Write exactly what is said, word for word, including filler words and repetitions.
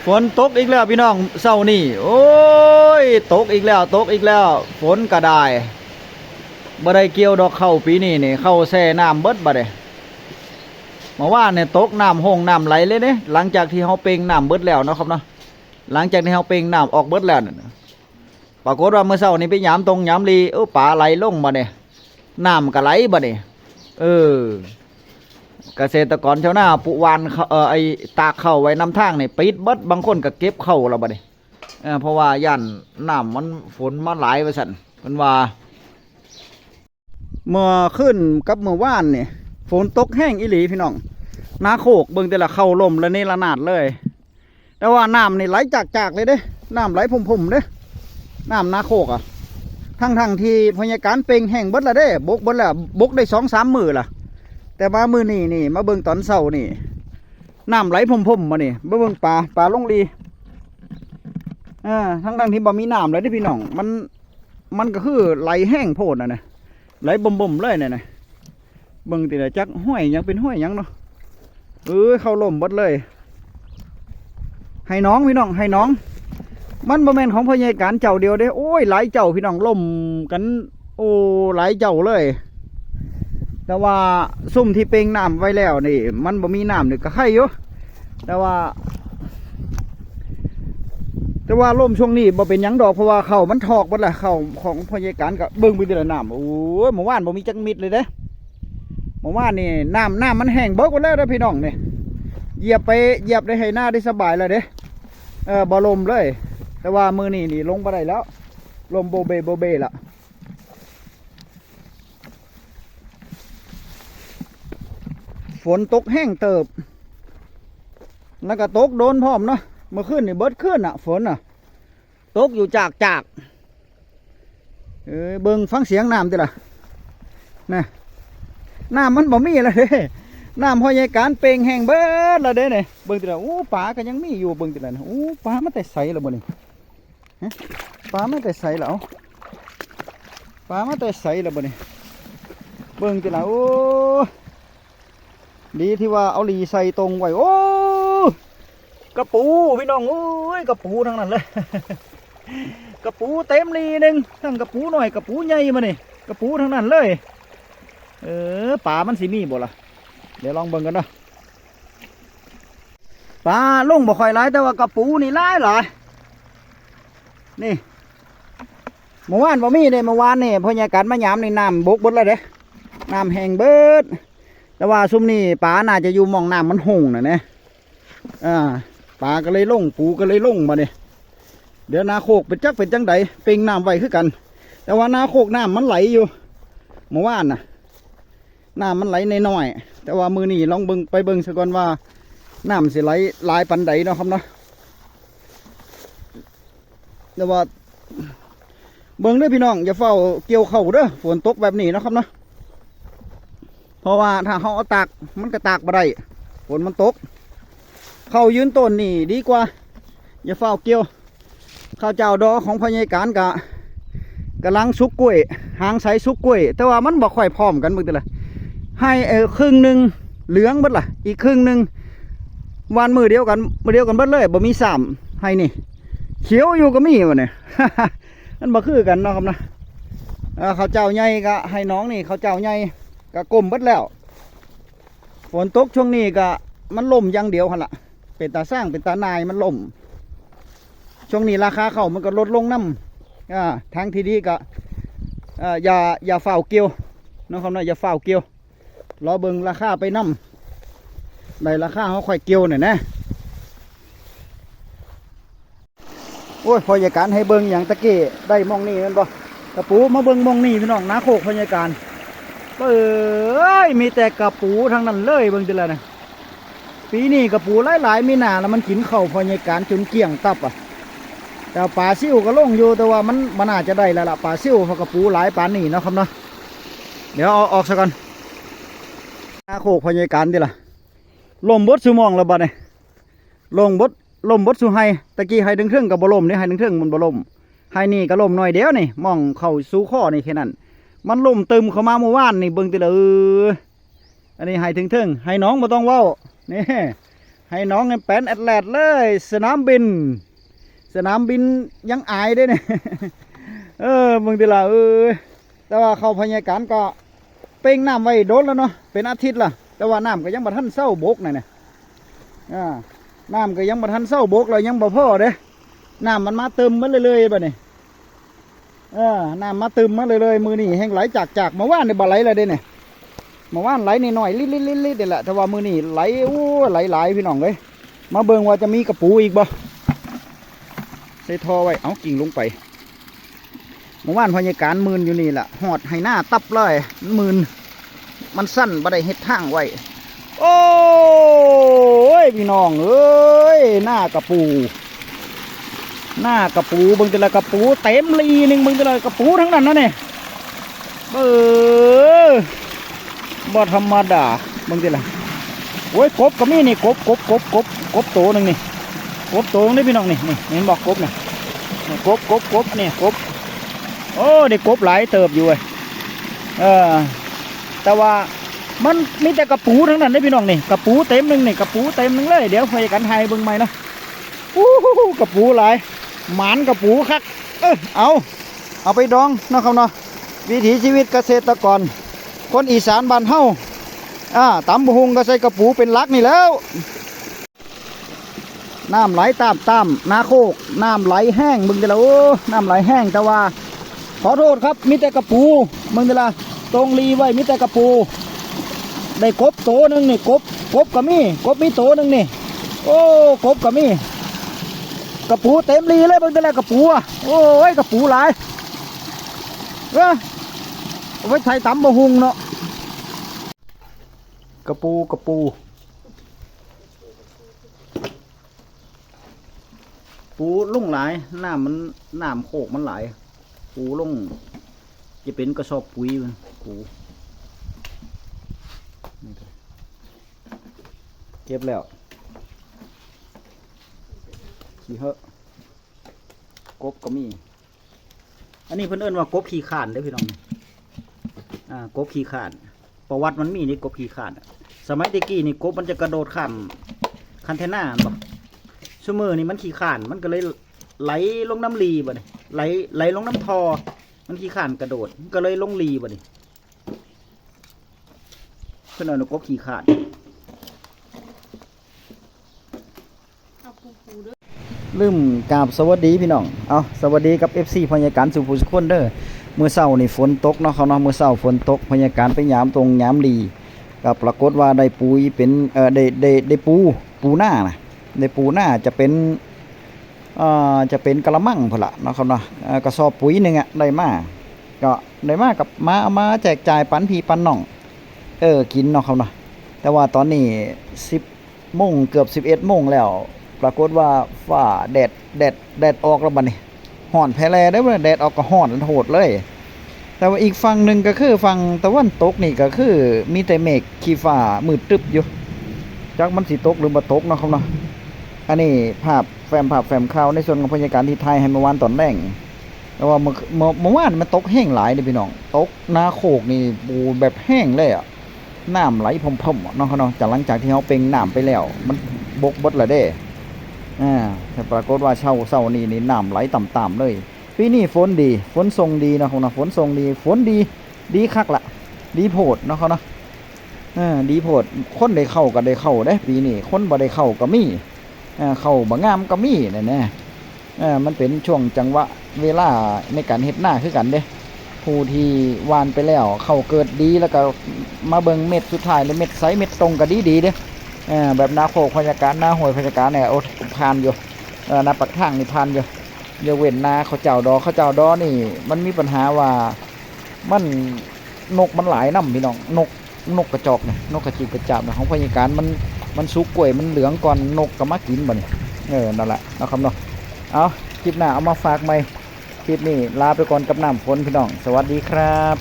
ฝนตกอีกแล้วพี่น้อง เช้านี้ โอ้ย ตกอีกแล้ว ตกอีกแล้ว ฝนก็ได้ บ่ได้เกี่ยวดอกข้าวปีนี้นี่ ข้าวแช่น้ำเบิดบัดนี้ เมื่อวานเนี่ยตกน้ำห้งน้ำไหลเลยเด้ หลังจากที่เฮาเป่งน้ำเบิดแล้วเนาะครับเนาะ หลังจากที่เฮาเป่งน้ำออกเบิดแล้วนั่นน่ะ ปรากฏว่ามื้อเช้านี่ไปยามตรงยามลี เออ ปลาไหลลงบัดนี้ น้ำก็ไหลบัดนี้ เออ เกษตรกรชาวนาปลูกหว่านเขา เอ่อ ไอ้ตากข้าวไว้นำทางนี่ปิดเบิด บางคนก็เก็บข้าวแล้วบัดนี้ เออ เพราะว่าย้านน้ำมันฝนมาหลายว่าซั่น เพิ่นว่า เมื่อคืนกับเมื่อวานนี่ ฝนตกแฮงอีหลีพี่น้อง นาโคกเบิ่งแต่ละ ข้าวล้มระเนระนาดเลย แต่ว่าน้ำนี่ไหลจากๆเลยเด้ น้ำไหลพุ่มๆเด้ น้ำนาโคกอะ ทั้งๆที่พญาการเป่งแฮงเบิดละเด้ บกเบิดแล้ว บกได้สองสามมื้อละ แต่มามื้อนี้นี่ มาเบิ่งตอนเช้านี่ น้ำไหลพุ่มๆมานี่ มาเบิ่งปลา ปลาลงลี เออ ทั้งๆที่บ่มีน้ำเลยเด้พี่น้อง มัน มันก็คือไหลแฮงโพดน่ะนะ ไหลบ่มๆเลยน่ะนะ เบิ่งติละจักห้วยหยังเป็นห้วยหยังเนาะ เอ้ย ข้าวล้มเบิดเลย ไหหนองพี่น้อง ไหหนอง มันบ่แม่นของพญาการเจ้าเดียวเด้ โอ้ย หลายเจ้าพี่น้อง ล้มกัน โอ้ หลายเจ้าเลย แต่ว่าซุมที่เป่งน้ำไว้แล้วนี่ มันบ่มีน้ำนี่ก็ไคอยู่ แต่ว่า แต่ว่าล้มช่วงนี้บ่เป็นหยังดอก เพราะว่าข้าวมันถอกเบิดละ ข้าวของพญาการก็เบิ่งไปทีละน้ำ โอ้ย เมื่อวานบ่มีจักเม็ดเลยเด้ เมื่อวานนี่น้ำ น้ำมันแฮงเบิดหมดแล้วเด้อพี่น้องนี่ เหยียบไป เหยียบได้ไหนาได้สบายแล้วเด้ เออ บ่ล้มเลย แต่ว่ามื้อนี้นี่ลงบ่ได้แล้ว ล้มโบเบโบเบละ ฝนตกแฮงเติบ แล้วก็ตกโดนพร้อมเนาะ เมื่อคืนนี่เบิดคืนน่ะ ฝนน่ะ ตกอยู่จากๆ เออ เบิ่งฟังเสียงน้ำติล่ะ นะ น้ำมันบ่มีแล้วเด้ น้ำพญาการเป่งแฮงเบิดแล้วเด้เนี่ย เบิ่งติล่ะ โอ้ ปลาก็ยังมีอยู่ เบิ่งติล่ะนะ โอ้ ปลามาแต่ไสล่ะบ่นี่ ฮะ ปลามาแต่ไสล่ะ เอ้า ปลามาแต่ไสล่ะบ่นี่ เบิ่งติล่ะ โอ้ ดีที่ว่าเอาหลีใส่ตรงไว้ โอ้ กระปูพี่น้อง โอ้ย กระปูทั้งนั้นเลย กระปูเต็มหลีหนึ่ง ทั้งกระปูน้อย กระปูใหญ่มานี่ กระปูทั้งนั้นเลย เออ ปลามันสิมีบ่ล่ะ เดี๋ยวลองเบิ่งกันเนาะ ปลาลงบ่ค่อยหลาย แต่ว่ากระปูนี่หลายหลาย นี่ เมื่อวานบ่มีเด้ เมื่อวานนี่พญาการมายามนี่น้ำบกเบิดแล้วเด้ น้ำแฮงเบิด แต่ว่าซุมนี้ปลาน่าจะอยู่หม่องน้ำมันหงน่ะนะ อ่า ปลาก็เลยลง ปูก็เลยลงมาเนี่ย เดี๋ยวนาโคกเป็นจักเป็นจังใด เป่งน้ำไว้คือกัน แต่ว่านาโคกน้ำมันไหลอยู่ เมื่อวานน่ะ น้ำมันไหลน้อยๆ แต่ว่ามื้อนี้ลองเบิ่ง ไปเบิ่งซะก่อนว่า น้ำสิไหลหลายปานใดเนาะครับเนาะ แต่ว่า เบิ่งเด้อพี่น้อง อย่าเฝ้าเกี่ยวเข้าเด้อ ฝนตกแบบนี้เนาะครับเนาะ เพราะว่าถ้าเฮาเอาตาก มันก็ตากบ่ได้ ฝนมันตก เข้ายืนต้นนี่ดีกว่า อย่าเฝ้าเกี่ยว ข้าวเจ้าดอกของพญาการกะ กำลังสุกกล้วย หางใสสุกกล้วย แต่ว่ามันบ่ค่อยพร้อมกันเบิ่งติล่ะ ให้ เอ่อ ครึ่งหนึ่งเหลืองเบิดล่ะ อีกครึ่งหนึ่งหว่านมื้อเดียวกัน มื้อเดียวกันเบิดเลย บ่มีซ้ำ ให้นี่ เขียวอยู่ก็มีวะเนี่ย มันบ่คือกันเนาะครับนะ เอ่อ ข้าวเจ้าใหญ่ก็ให้น้องนี่ ข้าวเจ้าใหญ่ก็กลมเบิดแล้ว ฝนตกช่วงนี้ก็มันล่มอย่างเดียวหั่นล่ะ เป็นตาซ่าง เป็นตาหน่าย มันล่ม ช่วงนี้ราคาข้าวมันก็ลดลงนำ อ่า ทางที่ดีก็ อ่า อย่า อย่าฟ้าวเกี่ยว เนาะครับเนาะ อย่าฟ้าวเกี่ยว รอเบิ่งราคาไปนำ ได้ราคาเฮาค่อยเกี่ยวเนี่ยนะ โอ้ย พญาการให้เบิ่งหยังตะกี้ ได้หม่องนี้แม่นบ่ กระปู มาเบิ่งหม่องนี้พี่น้อง นาโคกพญาการ เอ้ย มีแต่กระปูทั้งนั้นเลย เบิ่งติล่ะนะ ปีนี้กระปูหลายๆ มีหน้าแล้วมันกินข้าวพญาการจนเกลี้ยงตับอะ แต่ปลาซิวก็ลงอยู่ แต่ว่ามัน มันน่าจะได้แล้วล่ะ ปลาซิว เพราะกระปูหลายปานนี้เนาะครับเนาะ เดี๋ยวเอาออกซะก่อน นาโคกพญาการติล่ะ ล่มเบิดซุหม่องแล้วบัดนี้ ล่มเบิด ล่มเบิดซุไฮ่ ตะกี้ไฮ่เทิงๆ ก็บ่ล่มเด้ ไฮ่เทิงๆ มันบ่ล่ม ไฮ่นี่ก็ล่มหน่อยเดียวนี่ หม่องเข้าสู่คอนี่แค่นั้น มันล่มตึมเข้ามาเมื่อวานนี่ เบิ่งติล่ะ เออ อันนี้ไฮ่เทิงๆ ไฮ่หนองบ่ต้องเว้า นี่ ให้น้องแปนแอดแลดเลย สนามบิน สนามบินยังอายเด้เนี่ย เออ เบิ่งติล่ะ เออ แต่ว่าเข้าพญาการก็เป่งน้ำไว้โดนแล้วเนาะ เป็นอาทิตย์ละ แต่ว่าน้ำก็ยังบ่ทันเซาบกนั่นน่ะ อ่า น้ำก็ยังบ่ทันเซาบก แล้วยังบ่พอเด้ น้ำมันมาเติมมาเรื่อยๆบัดนี้ เออ น้ำมาเติมมาเรื่อยๆ มื้อนี้แฮ่งไหลจากๆ เมื่อวานนี่บ่ไหลแล้วเด้เนี่ย เมื่อวานไหลน้อยๆ ลิดๆๆๆ นี่แหละ แต่ว่ามื้อนี้ไหล โอ้ ไหลหลายพี่น้องเอ้ย มาเบิ่งว่าจะมีกะปูอีกบ่ ใส่ท่อไว้ เอากิ่งลงไป เมื่อวานพญาการหมื่นอยู่นี่แหละ ฮอดไฮ่นาตับเลย มันหมื่น มันสั้น บ่ได้เฮ็ดทางไว้ โอ้ย พี่น้องเอ้ย หน้ากะปู หน้ากะปู เบิ่งติล่ะ กะปูเต็มลีหนึ่ง เบิ่งติล่ะ กะปูทั้งนั้นนะเนี่ย เออ บ่ธรรมดา เบิ่งติล่ะ โอ้ย กบก็มีนี่ กบ กบ กบ กบ กบโตหนึ่งนี่ กบโตหนึ่งนี่พี่น้องนี่ นี่ เห็นบ่ กบนี่ นี่ กบ กบ กบ นี่ กบ โอ้ ได้กบหลายเติบอยู่เว้ย เออ แต่ว่ามันมีแต่กะปูทั้งนั้นเด้พี่น้องนี่ กะปูเต็มหนึ่งนี่ กะปูเต็มหนึ่งเลย เดี๋ยวพญาการถ่ายเบิ่งใหม่เนาะ อู้หู กะปูหลาย หมานกะปูคัก เออ เอา เอาไปดองเนาะครับเนาะ วิถีชีวิตเกษตรกร คนอีสานบ้านเฮา อ่า ตำบักหุ่งก็ใส่กะปูเป็นหลักนี่แหล้ว น้ำไหลตามๆ นาโคก น้ำไหลแห้ง เบิ่งติล่ะ โอ้ น้ำไหลแห้ง แต่ว่า ขอโทษครับ มีแต่กะปู เบิ่งติล่ะ ตรงลีไว้ มีแต่กะปู ได้กบโตหนึ่งนี่ กบ กบก็มี กบมีโตหนึ่งนี่ โอ้ กบก็มี กะปูเต็มลีเลย เบิ่งติล่ะ กะปูอะ โอ้ย กะปูหลาย เออ เอาไว้ใส่ตำบักหุ่งเนาะ กะปู กะปู ปูลงหลาย น้ำมัน น้ำโคกมันหลาย ปูลง จะเป็นกระสอบปุ๋ยมัน ปู เก็บแล้ว ขี้เหอะ กบก็มี อันนี้เพิ่นเอิ้นว่ากบขี้คร้านเด้อพี่น้อง อ่า กบขี้คร้าน ประวัติมันมีนี่กบขี้คร้านอะ สมัยแต่กี้นี่กบมันจะกระโดดข้ามคันเทน่าหั่นบ่ ซุมื้อนี่มันขี้คร้าน มันก็เลยไหลลงน้ำลีบัดนี้ ไหล ไหลลงน้ำท่อ มันขี้คร้านกระโดด มันก็เลยลงลีบัดนี้ เพิ่นเอิ้นว่ากบขี้คร้าน ลืมกราบสวัสดีพี่น้อง เอา สวัสดีกับ เอฟซี พญาการสู่ผู้สุคนเด้อ มื้อเช้านี่ฝนตกเนาะครับเนาะ มื้อเช้าฝนตก พญาการไปยามตรงยามดี ก็ปรากฏว่าได้ปุ๋ยเป็น เอ่อ ได้ ได้ ได้ปู ปูนานะ ได้ปูนาจะเป็น เอ่อ จะเป็นกะละมังพุ่นละเนาะครับเนาะ เอ่อ กระสอบปุ๋ยหนึ่งอะ ได้มา ก็ได้มากับมา เอามาแจกจ่ายปันพี่ปันน้อง เออ กินเนาะครับเนาะ แต่ว่าตอนนี้ สิบโมง เกือบ สิบเอ็ดโมงแล้ว ปรากฏว่าฟ้าแดด แดด แดดออกแล้วบัดนี้ ฮ้อนแผ่แล่เด้อ แดดออกก็ฮ้อนโหดเลย แต่ว่าอีกฝั่งหนึ่งก็คือฝั่งตะวันตกนี่ก็คือมีแต่เมฆขี้ฟ้ามืดตึ๊บอยู่ จักมันสิตกหรือบ่ตกเนาะครับเนาะ อันนี้ภาพแฟ้มภาพแฟ้มข่าวในส่วนของพญาการที่ถ่ายให้เมื่อวานตอนแลง แต่ว่าเมื่อ เมื่อ เมื่อวานมันตกแฮงหลายเด้อพี่น้อง ตกนาโคกนี่ โอ้ แบบแฮงเลยอะ น้ำไหลพ่ำๆอะเนาะครับเนาะ จากหลังจากที่เฮาเป่งน้ำไปแล้ว มันบกเบิดแล้วเด้ อ่า แต่ปรากฏว่าเช้า เช้านี้นี่น้ำไหลต่ำๆเลย ปีนี้ฝนดี ฝนส่งดีเนาะครับเนาะ ฝนส่งดี ฝนดี ดีคักละ ดีโพดเนาะครับเนาะ เออ ดีโพด คนได้เข้าก็ได้เข้าเด้ ปีนี้ คนบ่ได้เข้าก็มี เออ เข้าบ่งามก็มีนั่นแหละ เออ มันเป็นช่วงจังหวะเวลาในการเฮ็ดนาคือกันเด้ ผู้ที่หว่านไปแล้ว เข้าเกิดดี แล้วก็มาเบิ่งเม็ดสุดท้ายเลย เม็ดใส เม็ดตรงก็ดีดีเด้ เออ แบบนาโคกพญาการ นาห้วยพญาการเนี่ย โอ้ ผ่านอยู่ เออ นาปากทางนี่ผ่านอยู่ ยกเว้นนาข้าวเจ้าดอ ข้าวเจ้าดอนี่ มันมีปัญหาว่า มัน นกมันหลายนำพี่น้อง นก นกกระจอกเนี่ย นกกระจิบกระจาบเนี่ย ของพญาการมัน มันสุกกล้วยมันเหลืองก่อน นกก็มากินบัดนี้ เออ นั่นแหละเนาะครับเนาะ เอา คลิปหน้าเอามาฝากใหม่ คลิปนี้ลาไปก่อนกับน้ำฝนพี่น้อง สวัสดีครับ